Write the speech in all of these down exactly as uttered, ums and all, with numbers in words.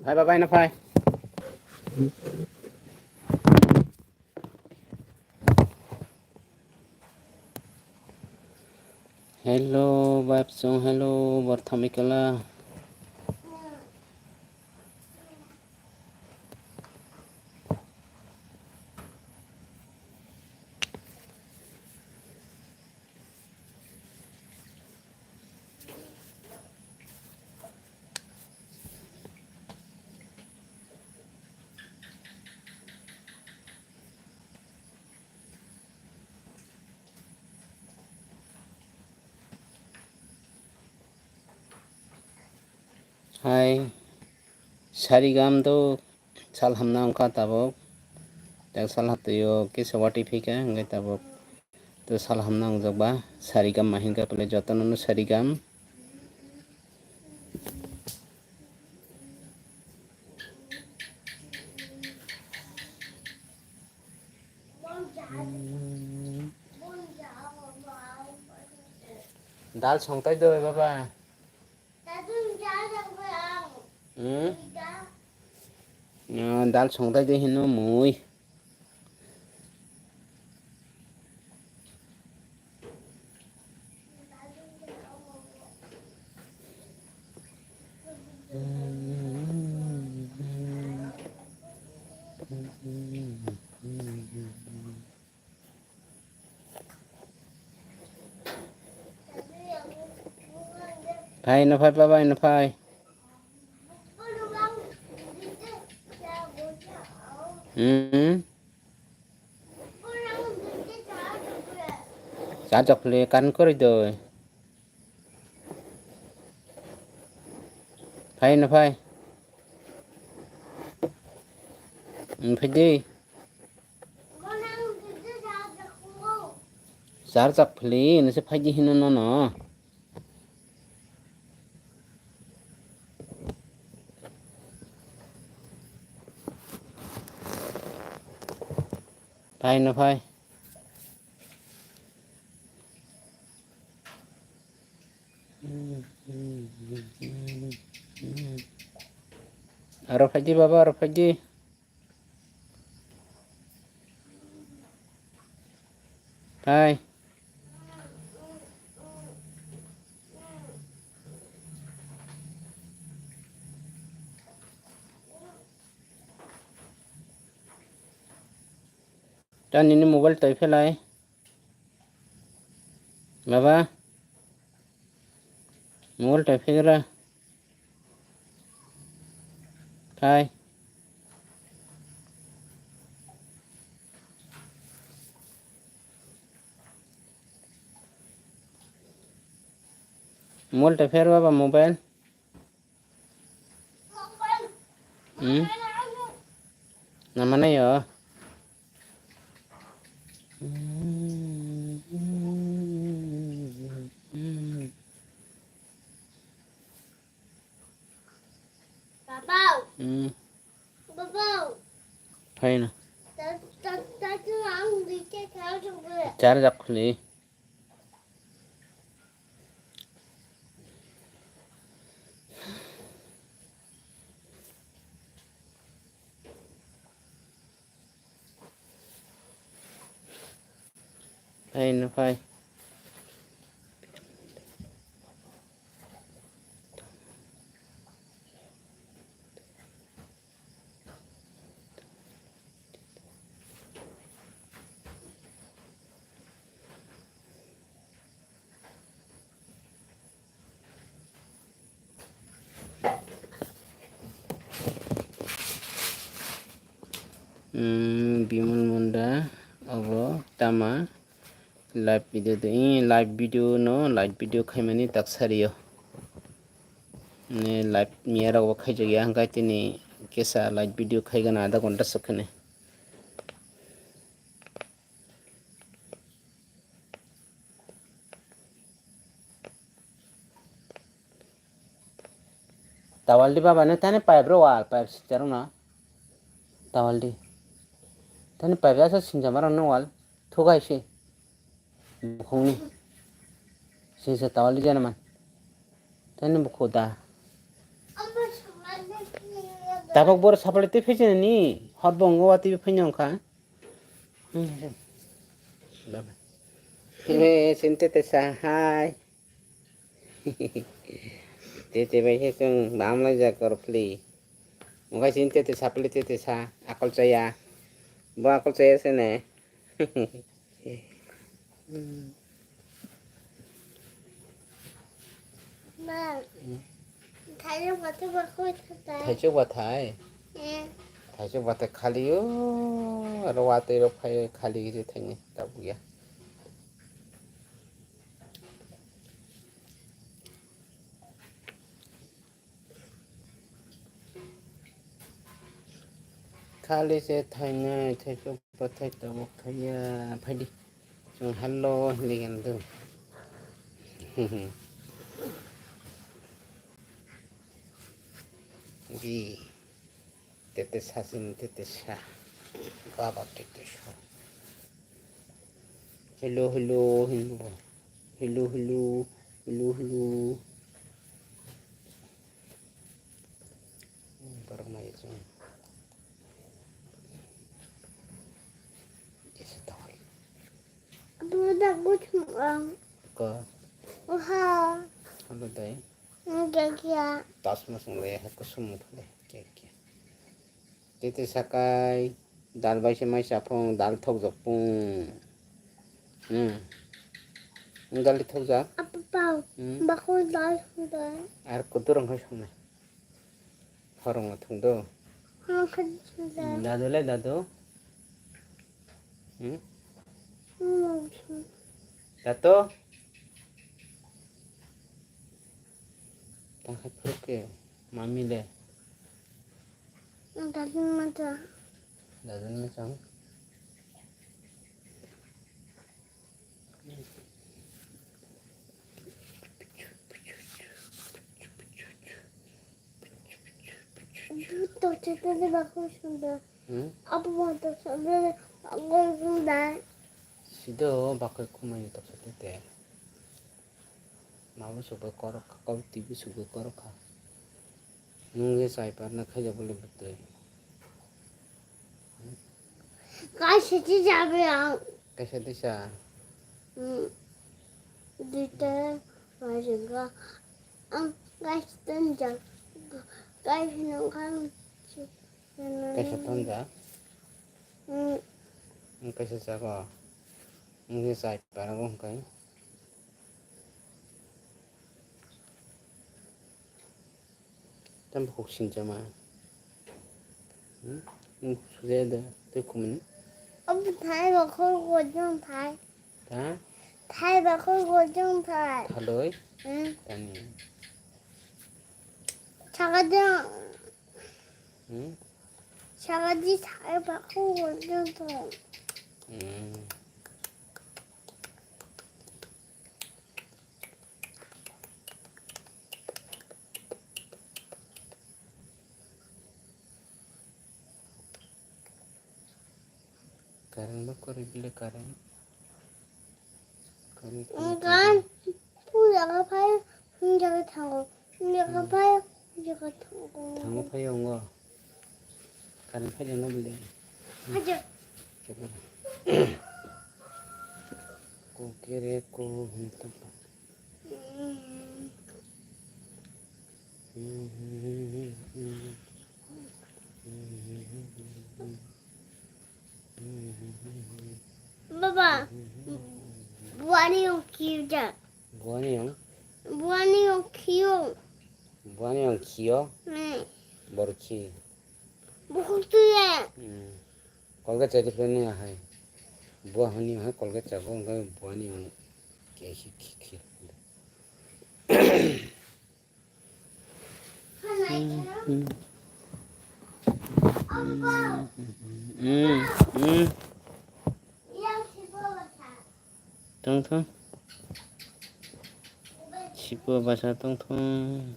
Phai ba bai no phai. Hello, Bapsong, hello, Barthamikala. Hai, sarigam to sal hamna wngkha tabuk. Tak sal hatwio kisa watwi phikha, hwnkhe tabuk to sal hamna wngjak ba sarigam ma hinkha pele jotono no sarigam. Dal songtai do baba. Hmm? Ah, dal songtai de hino mui. Phai no phai, baba, no phai. Hmm. Charge rok le kan kwrwi doi. Phai no phai. Phai di. Charge rok phli, nese phai di hino no no. Phai no phai. Aro phai di baba, aro phai di. Hai. Ta nini mobile twi phelai. Baba. Mobile twi phegra. Khai. Mobile twi pher baba mobile. Hmm? Namanayo. Babau. Hmm. Babau. Phaina. Ta, ta, ta, ta, ang dite thar thangbe. Charge rok khuli. Phai no phai. Hmm, Bimal Munda, obo tama live video de, eh, live video no, live video khaimani taksario. Ne live miya rok bo khaijak ya, hwnkhe tini kesa live video khaigana adha ghonta swk khene. Tawal di baba, nang tani pipe rok wal, pipe sinchar rok no. Tawal di. Tani pipe asa sinchar rok no wal. Thugai se. Bukhungni. Singsa tawal di jana man. Tani bukhu da. Tabok bor sapalai tei phai sini ni hot bo wngwi watwi phai nang kha. He, sini tete sa hai. Tete bai khe chwng bam lai jak kor phli. Wngkha sini tete sapalai tete sa akol chaya. Bo akol chaya se ne. Ma, thaichuk bathai ma koi thai. Thaichuk bathai? Eh. Thaichuk bathai khali o, aro watwi rok phai khali giri thaini tabuk ya. Khali se thainai, thaichuk bathai tabuk thaiya, phaidi. Chwng hello hinwi gana do. Gi. Tete sa sini tete sa. Baba tete sa. Hello, hello, hello. Hello, hello, hello, hello. Borok nai chwng. Jesa tawai. Abu da guchung ang. Ko. Oha. Ano dai. Ang kya kya. Tas mas ngai ha kusum thale. Kya kya. Tete sakai, dal bai se mai saphung, dal thokjak pung. Hmm. Dal thokjak? Apa pau? Hmm. Bakho dal thokjak. Ar kudur ang hai songnai. Horong thung do. Horong thung do. Dadu le dadu. Hmm. Hmm. Dato. Tang hai phuru ke mami le. Dadin mata. Dadin mata. Buto chete de bakho sunda. Hmm? Abu buto sunda de bakho sunda. Sido bakho kumai to chete de. Mabo sugwi korok kha, kok twi bo sugwi korok kha. Nwng je chai parna khaija bole bwtwi. Kaisa twi jabe ang. Kaisa twi sa? Hmm. Duita majwk ang kaisa tonjak. Kaisa nung kha. Kaisa tonjak? Hmm. Nwng kaisa chago? Nwng je chai parok wngkha. Tamo kok sinjama. Hmm? Nwng sujaya da, tei kumuni? Obo thai ba khol gojong thai. Ta? Thai ba khol gojong thai. Thaloi? Hmm. Tani. Sagajang. Hmm? Sagadi thai ba khol gojong thai. Hmm. Current ba kwrwi bile current. Current kwrwi. Engkan puya ka phai, hunja ka thango. Hunja ka phai, hunja ka thango. Thango phai ongo. Current phai jano bile. Hajar. Ko kere ko hunta. Baba, buani yung kiyo dyan. Buani yung? Buani yung kiyo. Buani yung kiyo? Hmm. Borki. Bukhuk tuye. Hmm. Kolga chari phone ni ahai. Bua hani ahai kolga chago, hwnkhai buani yung. Ke khi khi khi. Tong tong. Sipo basa tong tong.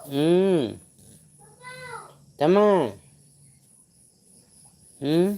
Hmm. Tamo? Hmm?